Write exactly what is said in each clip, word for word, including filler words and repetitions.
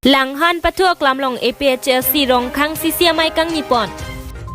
Langhan pathu aklam along A P H L C Rongkhang C C amei kangni pon.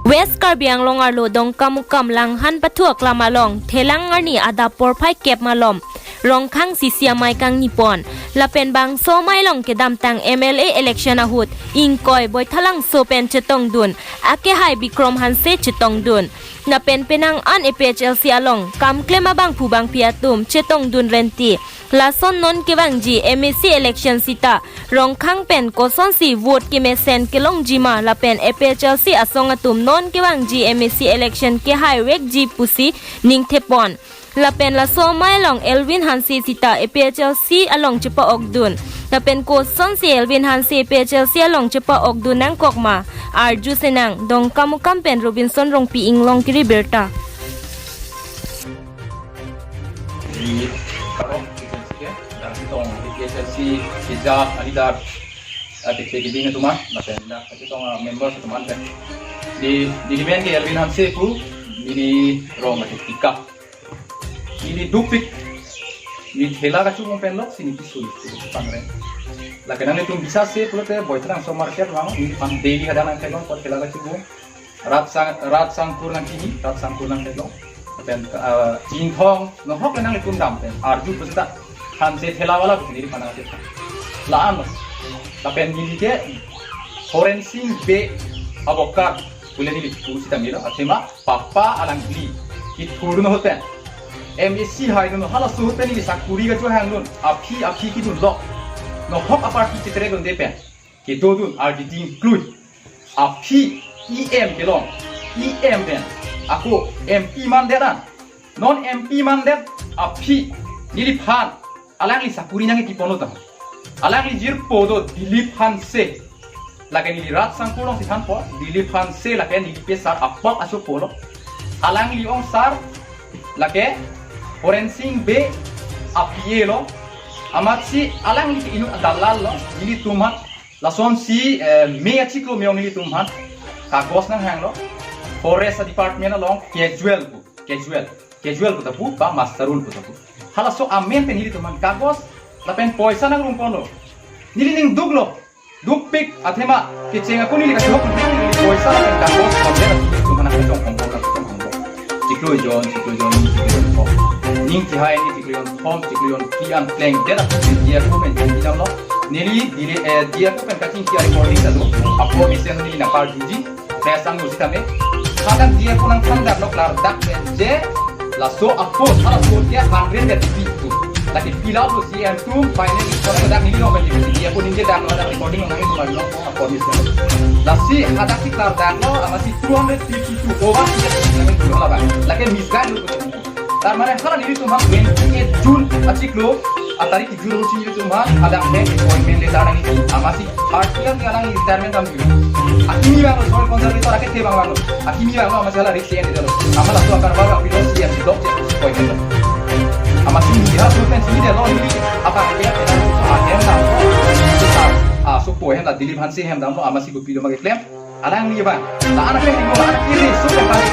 West Karbi Anglong arlo Dongkamukam Langhan pathu aklam along thelang arni adap porphai kep malom Rongkhang C C amei kangni pon. Lapen bangso amei along kedamtang M L A election ahut ingkoi Boithalangso pen chetongdun akehai Bikrom Hanse chetongdun. Lapen penang an A P H L C along kam klem abangphu bangphi atum chetongdun renti. Lason non kevangji M A C election sita Rongkhang pen kosonsi vote kemesen kelongji ma lapen A P H L C asong atum non kevangji M A C election kehai vekji pusi ningthepon. Lapen laso amei along Elvin Hanse sita A P H L C along chepa-okdun. Lapen kosonsi Elvin Hanse A P H L C along chepa-okdun nangkok ma arju senang. Dongkamukam pen Robinson Rongpi, Inglong Kiri birta. Di karong, dan tong A P H L C sejak alida ati ke giding teman, lapen dak tong member teman kan. Di, di dimen ke Elvin Hanse pu, neli rong mati tika. Neli dukpik. Neli thela kachumong pen lok si neli pisul pangre. Lake nanglitum bisase pulote Boithalangso market along, neliphan daily hadak nangkelong ko thela kachumong. Rat sang, rat sangkur nangkini, rat sangkur nangkelong. Lapen, eh, Chinthong, nohok le nanglitum dam pen arju pusita Hanse thela wala pu neliphan nangketha. La-an lo. Lapen neli ke Horensing Bey abokar pule neli pusita milo. Athema papa alangli kethurdun ahut pen M A C haidun, halaso ahut pen neli sakuri kachehangdun, aphi aphi kedun lo. Nohok aparty cheteredunde pen kedodun ardi ding klui. Aphi E M kelong, E M pen ako M P mandet an. Non M P mandet aphi neliphan alangli sakuri nangkeponlo ta. Alangli jirpo do Dilip Hanse. Lake neli rat sangkur alongsi thanpo, Dilip Hanse lake neli pesar apap asopo lo. Alangli ongsar lake Horensing Bey a P A lo. Amatsi alangli ke inut adalal lo, nelitum aphan. Lasonsi, eh, me achiklo me-ong nelitum aphan kagos nanghanglo. Forest Department along casual pu, casual, casual pu ta pu, ba muster roll pu ta pu. Halaso amen pen nelitum aphan kagos lapen poisa nangrumponlo. Neli ning duklo, dukpik athema kecheng ako neli kachehok neli poisa lapen kagos konten nelitum aphan kachongkong kachongkong. Chiklo jon, chiklo jon, chiklo jon thom. Ning kehai ni chiklo jon thom, chiklo jon phli an plengdet atum D F O pen chingki damlo. Neli dile, eh, D F O pen kachingki a-recording ta do. Apor mesen neli nangkarjuji. Press an musi tame. Hadak D F O nangthan damlo klardak pen je laso a-post, halaso ke hundred vet pi tu. Lake fill up lo C M atum, finally, kono dak neli nong pen D F O ningje damlo, hadak recording nang nangji damlo, apor mesen. Lasi hadak si klardaklo, amatsi two hundred fifty-two over C M nangji damlo ba. Lake misguide lo. Tar mane hala nelitum aphan twenty-eight June achiklo atarik kejut ahutsi nelitum aphan hadak appointment letter nangji. Amatsi third year ke alangli retirement damji. Akimi vanglo, soil conservator akethe abang vanglo. Akimi vanglo, amatsi hala risk en delo. Amat laso akar baru apilo C M si dok chek appointment. Amatsi neli ha sultan si delo neli apa ke ya, ahem dam. Ah, sopo ahem la Dilip Hanse ahem damlo, amatsi kopilo ma keklem. Alangli abang, la-an ke hingno, la-an ke reso ke bang.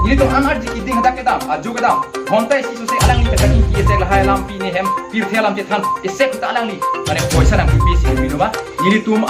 Nelitum an arji keding hadak kedam, ajo kedam. Hontai si sose alangli kedam ke esek lahai alam pi ne hem, pirthe alam chethan, esek ta alangli. Mane poisa nangpipi si pilo ma. Nelitum